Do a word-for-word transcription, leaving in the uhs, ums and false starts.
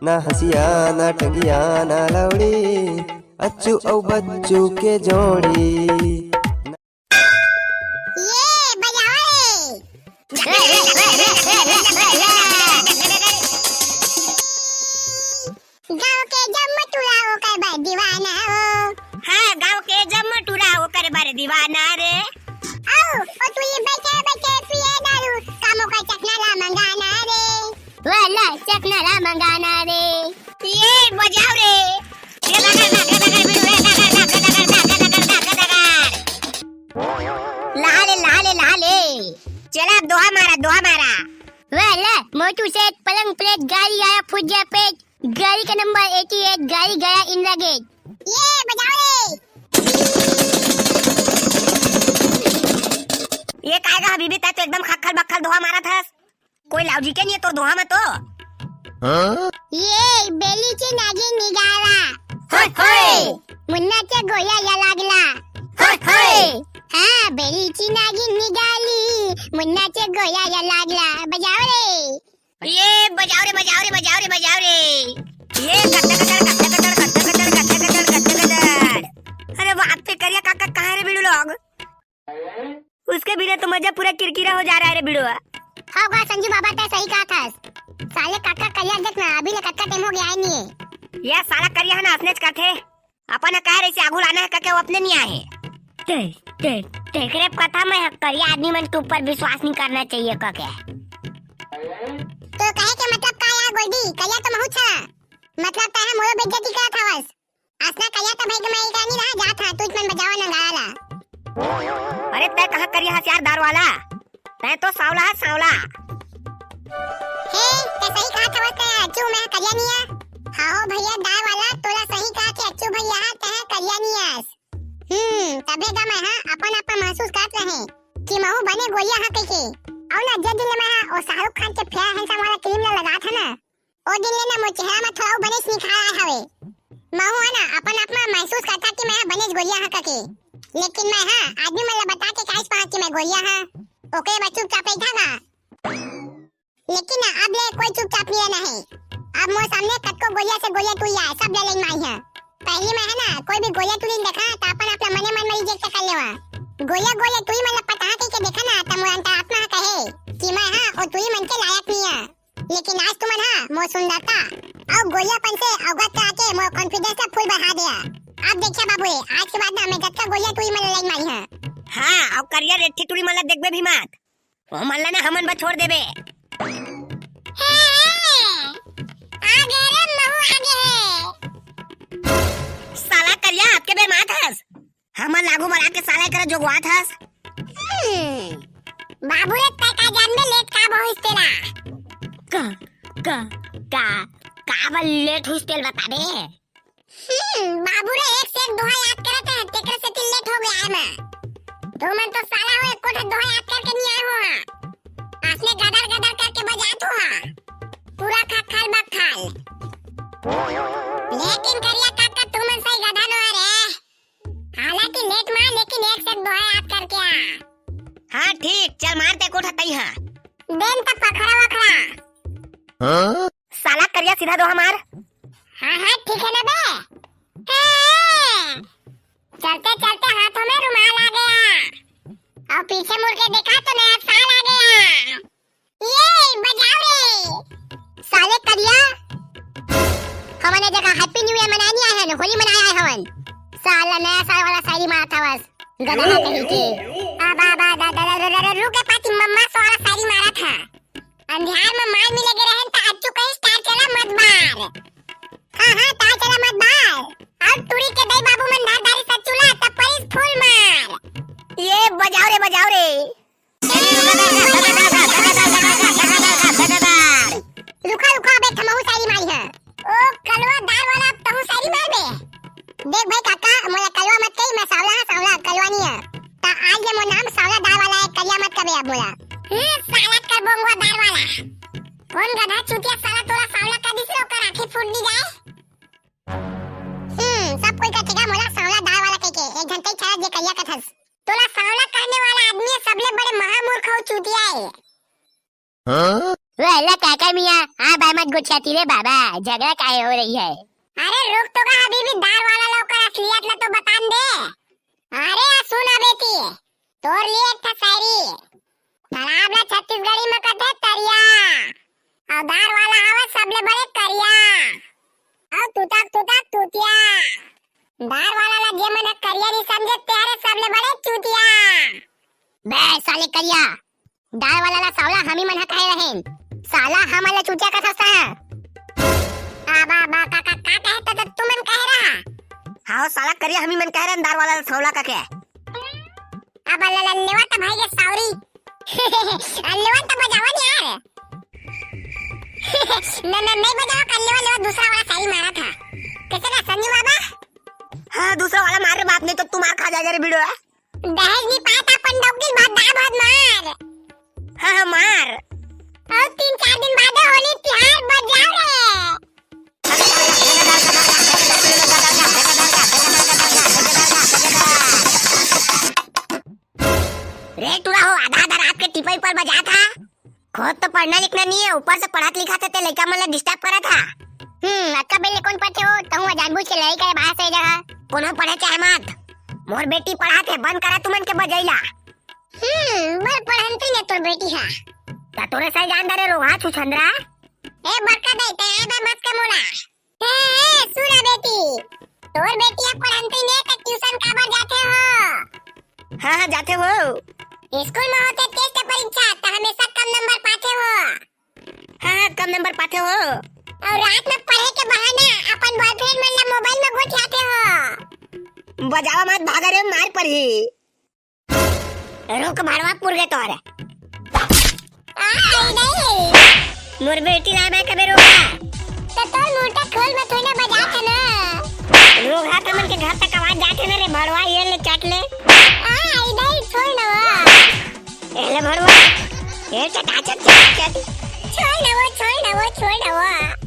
ना हंसिया, ना टंगिया, ना लौड़ी, अच्छू अउ बच्चू के जोड़ी। ये बजाओ रे। गाँव के जम्मो टूरा ओकर बर दीवाना हो। हाँ, गाँव के जम्मो टूरा ओकर बर दीवाना रे। आओ, ओ तू ये बैठे बैठे पिए दारू, काम ओकर चखना ला मंगाना रे। वाला चखना ला मंगाना रे। ये बजाओ रे। लहा ले, लहा ले, लहा ले। चला, अब दोहा मारा, दोहा मारा। वाला मोटू सेठ, पलंग प्लेट, गाड़ी आया फुट गया पेट, गाड़ी का नंबर एटी एट, गाड़ी गया इंदिरा गेट। ये बजाओ रे। ये काय गा हबीबी, तै तो एकदम खक्खल बक्खल दोहा मारत हस। कोई लॉजिक नहीं है तोर दोहा में तो। हाँ? ये बेलीची नागिन निघाला। होय, होय। मुन्नाच्या गोळ्या या लागला। होय, होय। हा, बेलीची नागिन निघाली, मुन्नाच्या गोळ्या या लागला। बजाओ रे। ये बजाओ रे, बजाओ रे, बजाओ रे, बजाओ रे। ये कट्टा कट्टा, कट्टा कट्टा, कट्टा कट्टा, कट्टा कट्टा। अरे बाप रे, करिया काका कहाँ रे बिड़ू लोग? उसके बिना तो मजा पूरा किरकिरा हो जा रहा है रे बिड़ुआ। हाँ गा संजू बाबा, तै सही कहा था। साले काका करिया देख ना, अभी ले कतका टाइम हो गया है नहीं है। यह साला करिया है ना, असनेच कथे। अपन कह रहे से आगू लाना है करके वो अपने नहीं आए। ते, ते, तेकरे कथा में करिया आदमी मन के ऊपर विश्वास नहीं करना चाहिए करके। तो कहे के मतलब का यार गोल्डी, करिया तो महू छा। मतलब तै है मोरो बेइज्जती करत हवस। असना करिया त भाई के मैं एक रानी रहा जात हा, तू मन बजावा नगाड़ा ला। अरे तै कहाँ करिया हस यार दार वाला, तै तो सांवला है सांवला। हे, तै सही कहा था, तै अच्छू मैं करिया नहीं है। हाँ हो भैया दार वाला, तोला सही कहा कि अच्छू भैया हा, तै करिया नहीं है। हम्म, तबे गा मैं हा अपन आप महसूस करत रहे कि महू बने गोरिया हा कहिके। अउ ना जे दिन ले मैं हा ओ शाहरुख खान के फेयर हैंडसम वाला क्रीम ला लगात हा ना, ओ दिन ले ना मोर चेहरा म थोड़ा बनेच निखार आए हवे। महू ह ना अपन आप म महसूस करता कि मैं ह बनेच गोरिया ह कके। लेकिन मैं ह आदमी मन ल बता के काइस पाहा कि मैं गोरिया ह। ओकरे बाद चुपचाप रहिथा गा। लेकिन ना अब ले कोई चुपचाप नहीं रहना है। अब मोर सामने कतको गोरिया से गोरिया टूरी आए, सब ले लेन माई ह। पहली मैं ह ना कोई भी गोरिया टूरी देखा त अपन आप ल मने मन म रिजेक्ट कर लेवा। गोरिया गोरिया टूरी मन ल पता कहिके देखा ना त मोर अंतरात्मा ह कहे कि मैं ह ओ टूरी मन के लायक नहीं ह। लेकिन आज तुमन हा मोर सुंदरता अउ गोरियापन से अवगत करा के मोर कॉन्फिडेंस ला फुल बढ़ा दिया। अब देखिया बाबू रे, आज के बाद ना मैं जतका गोरिया टूरी मन ला लाइन मारी हा। हाँ, अउ करिया रेठी टूरी मन ला देखबे भी मत। वो मन ला ना हमन बर छोड़ देबे। हे, आगे रे महू आगे हे। साला करिया, अतके बेर मात हस। हमन लागू बना के साला करा जोगवात हस। हम्म, बाबू रे, तै का जानबे लेट का होइस तेला? का, का, का, का बर लेट होइस तेल बता दे। हम्म, बाबू रे, एक से एक दोहा याद करत हे, तेकर सेती लेट हो गया है मैं। तुमन तो साला हो, एको ठो दोहा याद करके नहीं आए हो हा। असने गदर गदर करके बजात हो हा। पूरा खक्खल बक्खल। लेकिन करिया काका, तुमन सही गधा नो हरे। हालांकि लेट मार, लेकिन एक से एक दोहा याद करके आ। हाँ ठीक, चल मार ते कोठा तई हा। देन त पखरा वखरा। हाँ? साला करिया सीधा दोहा मार। हाँ हाँ ठीक है ना बे। हाँ। चलते चलते हाथों में रुमाल आ गया और पीछे मुड़ के देखा तो नया साल आ गया। ये बजाओ रे। साले करिया, हमन ए जगह हैप्पी न्यू ईयर मनाए नहीं आए हन, होली मनाए आए हवन। साला नया साल वाला शायरी मारत हवस, गधा कहीं के। आ बा बा दा दा दा दा दा, रुके पाती मम्मा सो वाला शायरी मारत हा। अंधियार में माल मिले गे रहन त अच्छू कहीं स्टार चला मत बार। हाँ हाँ, तार चला मत बार। और टूरी के दई बाबू मन धार धारी सचुला त परीस फूल मार। ये बजाओ रे, बजाओ रे। रुका, रुका, अबे थमहू शायरी मारी है। ओ कलवा दार वाला, अब तहू शायरी मार बे। देख भाई काका, मोला कलवा मत कही, मैं सांवला हाँ, सांवला, कलवा नहीं है। ता आज ले मोर नाम सांवला दार वाला है, करिया मत कबे अब मोला। हे साला कर बोंगवा दार वाला। कौन गधा चूतिया साला तोला सांवला कर दिस रे, ओकर आंखें फूट दी जाए। हम्म, सब कोई का ठेका मोला सांवला दार वाला कहिके, एक घंटे छाया जे करिया कथस। तोला सांवला कहने वाला आदमी सबले बड़े महामूर्ख हो चूतिया है। हाँ? वो हेलो काका मियाँ, हाँ बा मत गोठियाती रे बाबा, झगड़ा काहे हो रही है? अरे रुक तो का, अभी भी दार वाला ला ओकर असलियत ला तो बतान दे। अरे आ सुन अबे ती, तोर लिए एक ठा शायरी। तालाब ला छत्तीसगढ़ी में कथे तरिया, अउ दार वाला हवे सबले बड़े करिया। अउ तुतक तुतक तूतिया, दार वाला ला जे मन ह करिया नहीं समझे, ते हरे सबले बड़े चूतिया। बे साले करिया, दार वाला ला सावला हमी मन ह कहे रहेन, साला हमन ला चूतिया कथस त। आ बा बा का का का कहे त, त तुमन कहे रहा। हाँ साला करिया, हमी मन कहे रहेन दार वाला ला सावला कके। अब ल- ल- लेवा त भाई ये सावरी। लेवा त बजावा नहीं यार। न न नहीं बजावा कर, लेवा लेवा दूसरा वाला शायरी मारा था। कैसे का संजू बाबा? हाँ दूसरा वाला मार रे बाप, नहीं तो तू मार खा जाएगा रे भिड़ो। दहेज नहीं पाए त अपन डौकी भात दाल भात मार। हाँ हाँ मार। अउ तीन चार दिन बाद होली तिहार बजाओ रे। रे टूरा हो, आधा आधा रात के टिपई पर बजात हा। खुद तो पढ़ना लिखना नहीं है, ऊपर से पढ़त लिखत हे ते लइका मन ला disturb करत हा। हम्म, अतका बेर ले कोन पढ़थे हो? तहूँ ह जानबूझ के लड़ाई करे बाहर से जगह। कोनो पढ़े चाहे मत, मोर बेटी पढ़त हे, बंद करा तुमन के बजई ला। हम्म, बड़ पढ़ंती ने तोर बेटी हा। त तोरे सही जान दे रे रोगहा छुछंदरा। ए बड़का दाई, ते आए बे मत के मोला। ए, ए, सुन बेटी, तोर बेटी अब पढ़ंती ने त tuition काबर जाथे हो? हाँ हाँ जाथे हो। स्कूल में होथे test परीक्षा त हमेशा कम नंबर पाथे हो। हाँ हाँ कम नंबर पाथे हो। अउ रात में पढ़े के बहाना अपन boyfriend मन ला mobile में गोठियाथे हो। बजावा मत भागा रे, मार पड़ही। रुक भड़वा पुर गे तोर। आ, आई नहीं। मोर बेटी ला मैं कबे रोका। तो तोर मुंह तक खोल में थोड़ी ना बजा था ना। रोगहा तमन के घर तक आवाज जाथे ना रे भड़वा, ये ले चट ले। आ, आई नहीं, छोड़ ना वो। ए ले भड़वा। ए चटा चट चटा चट। छोड़ ना वो, छोड़ ना वो, छोड़ ना वो।